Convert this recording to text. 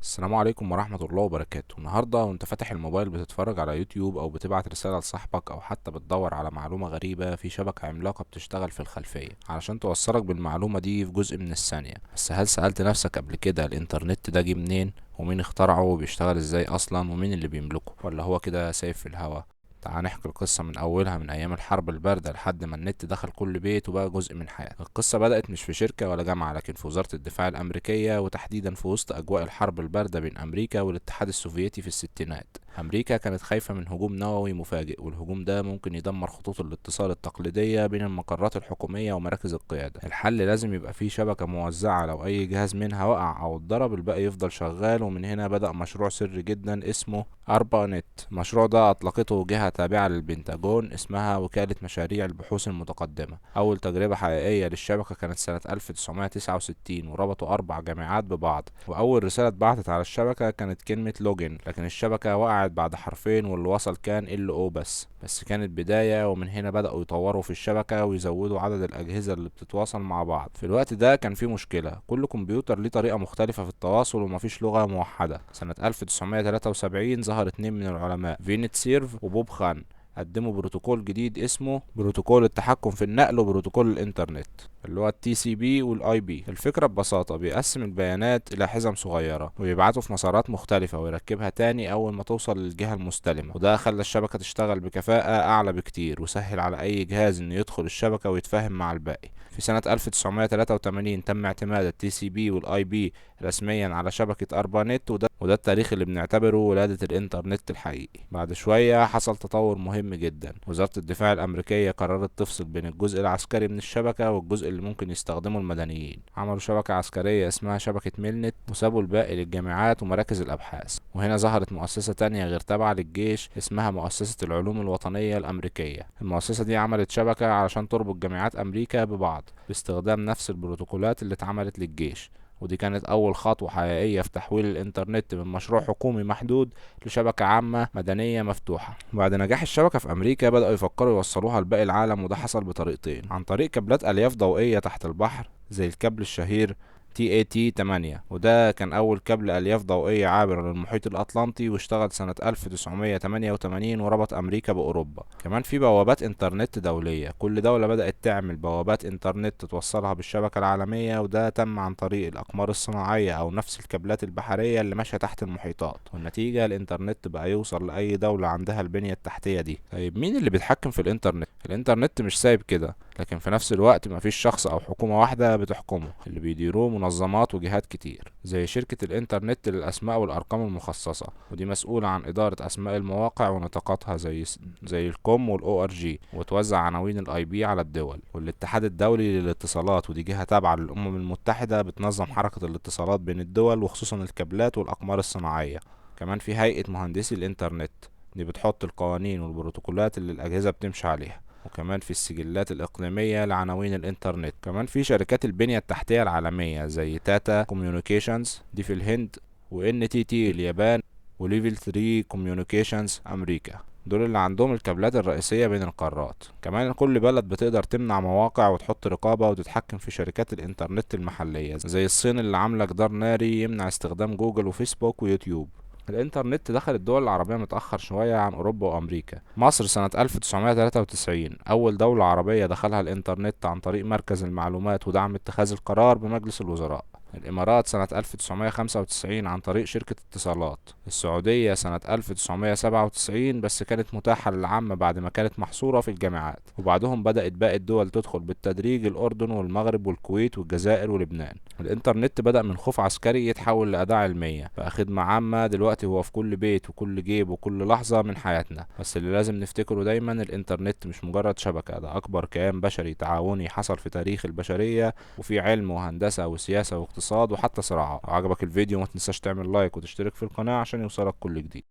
السلام عليكم ورحمة الله وبركاته. النهاردة وانت فاتح الموبايل بتتفرج على يوتيوب او بتبعت رسالة لصاحبك او حتى بتدور على معلومة غريبة، في شبكة عملاقة بتشتغل في الخلفية علشان توصلك بالمعلومة دي في جزء من الثانية. بس هل سألت نفسك قبل كده الانترنت ده جه منين؟ ومين اخترعه؟ وبيشتغل ازاي اصلا؟ ومين اللي بيملكه؟ ولا هو كده سايب في الهوا؟ تعال نحكي القصة من أولها، من أيام الحرب الباردة لحد ما النت دخل كل بيت وبقى جزء من حياتنا. القصة بدأت مش في شركة ولا جامعة، لكن في وزارة الدفاع الأمريكية، وتحديدا في وسط أجواء الحرب الباردة بين أمريكا والاتحاد السوفيتي في الستينات. أمريكا كانت خايفة من هجوم نووي مفاجئ، والهجوم ده ممكن يدمر خطوط الاتصال التقليدية بين المقرات الحكومية ومراكز القيادة. الحل لازم يبقى فيه شبكة موزعة، لو أي جهاز منها وقع أو اتضرب الباقي يفضل شغال. ومن هنا بدأ مشروع سري جدا اسمه أربانت. المشروع ده أطلقته جهة تابعة للبنتاجون اسمها وكالة مشاريع البحوث المتقدمة. أول تجربة حقيقية للشبكة كانت سنة 1969، وربطوا 4 جامعات ببعض، وأول رسالة اتبعتت على الشبكة كانت كلمة login، لكن الشبكة وقعت بعد حرفين واللي وصل كان LO بس كانت بداية. ومن هنا بدأوا يطوروا في الشبكة ويزودوا عدد الأجهزة اللي بتتواصل مع بعض. في الوقت ده كان في مشكلة، كل كمبيوتر ليه طريقة مختلفة في التواصل ومفيش لغة موحدة. سنة 1973 ظهر 2 من العلماء، فينت سيرف وبوب خان، قدموا بروتوكول جديد اسمه بروتوكول التحكم في النقل وبروتوكول الانترنت، اللي هو التي سي بي والاي بي. الفكرة ببساطة بيقسم البيانات الى حزم صغيرة ويبعته في مسارات مختلفة ويركبها تاني اول ما توصل للجهة المستلمة، وده خلى الشبكة تشتغل بكفاءة اعلى بكتير وسهل على اي جهاز انه يدخل الشبكة ويتفاهم مع الباقي. في سنة 1983 تم اعتماد التي سي بي والاي بي رسميا على شبكة أربانت، وده التاريخ اللي بنعتبره ولادة الانترنت الحقيقي. بعد شوية حصل تطور مهم جدا، وزارة الدفاع الأمريكية قررت تفصل بين الجزء العسكري من الشبكة والجزء اللي ممكن يستخدمه المدنيين. عملوا شبكة عسكرية اسمها شبكة ميلنت وسابوا الباقي للجامعات ومراكز الأبحاث. وهنا ظهرت مؤسسة تانية غير تابعة للجيش اسمها مؤسسة العلوم الوطنية الأمريكية. المؤسسة دي عملت شبكة علشان تربط جامعات أمريكا ببعض باستخدام نفس البروتوكولات اللي اتعملت للجيش، ودي كانت أول خطوة حقيقية في تحويل الإنترنت من مشروع حكومي محدود لشبكة عامة مدنية مفتوحة. بعد نجاح الشبكة في أمريكا بدأوا يفكروا يوصلوها لباقي العالم، وده حصل بطريقتين: عن طريق كابلات ألياف ضوئية تحت البحر زي الكابل الشهير TAT 8، وده كان أول كابل ألياف ضوئية عابر للمحيط الأطلنطي واشتغل سنة 1988 وربط أمريكا بأوروبا. كمان في بوابات إنترنت دولية، كل دولة بدأت تعمل بوابات إنترنت توصلها بالشبكة العالمية، وده تم عن طريق الأقمار الصناعية أو نفس الكابلات البحرية اللي ماشية تحت المحيطات. والنتيجة الإنترنت بقى يوصل لأي دولة عندها البنية التحتية دي. طيب مين اللي بيتحكم في الإنترنت؟ الإنترنت مش سايب كده، لكن في نفس الوقت مفيش شخص أو حكومة واحدة بتحكمه، اللي بيديروه منظمات وجهات كتير زي شركة الإنترنت للأسماء والأرقام المخصصة، ودي مسؤولة عن إدارة أسماء المواقع ونطاقاتها زي ال com وال ORG، وتوزع عناوين ال IP على الدول. والاتحاد الدولي للاتصالات، ودي جهة تابعة للأمم المتحدة بتنظم حركة الاتصالات بين الدول وخصوصا الكابلات والأقمار الصناعية. كمان في هيئة مهندسي الإنترنت، دي بتحط القوانين والبروتوكولات اللي الأجهزة بتمشي عليها. وكمان في السجلات الإقليمية لعناوين الإنترنت. كمان في شركات البنية التحتية العالمية زي تاتا كوميونيكيشنز دي في الهند، و NTT اليابان، و Level 3 Communications أمريكا، دول اللي عندهم الكابلات الرئيسية بين القارات. كمان كل بلد بتقدر تمنع مواقع وتحط رقابة وتتحكم في شركات الإنترنت المحلية، زي الصين اللي عاملة جدار ناري يمنع استخدام جوجل وفيسبوك ويوتيوب. الإنترنت دخل الدول العربية متأخر شوية عن أوروبا وأمريكا. مصر سنة 1993 أول دولة عربية دخلها الإنترنت عن طريق مركز المعلومات ودعم اتخاذ القرار بمجلس الوزراء. الإمارات سنة 1995 عن طريق شركة اتصالات. السعودية سنة 1997 بس كانت متاحة للعامة بعد ما كانت محصورة في الجامعات. وبعدهم بدأت باقي الدول تدخل بالتدريج، الأردن والمغرب والكويت والجزائر ولبنان. الإنترنت بدأ من خوف عسكري يتحول لأداة علمية، بقى خدمة عامة دلوقتي هو في كل بيت وكل جيب وكل لحظة من حياتنا. بس اللي لازم نفتكره دايما، الإنترنت مش مجرد شبكة، ده أكبر كيان بشري تعاوني حصل في تاريخ البشرية، وفي علم وهندسة وسياسة واقتصاد وحتى صراعات. لو عجبك الفيديو ما تنساش تعمل لايك وتشترك في القناة عشان يوصلك كل جديد.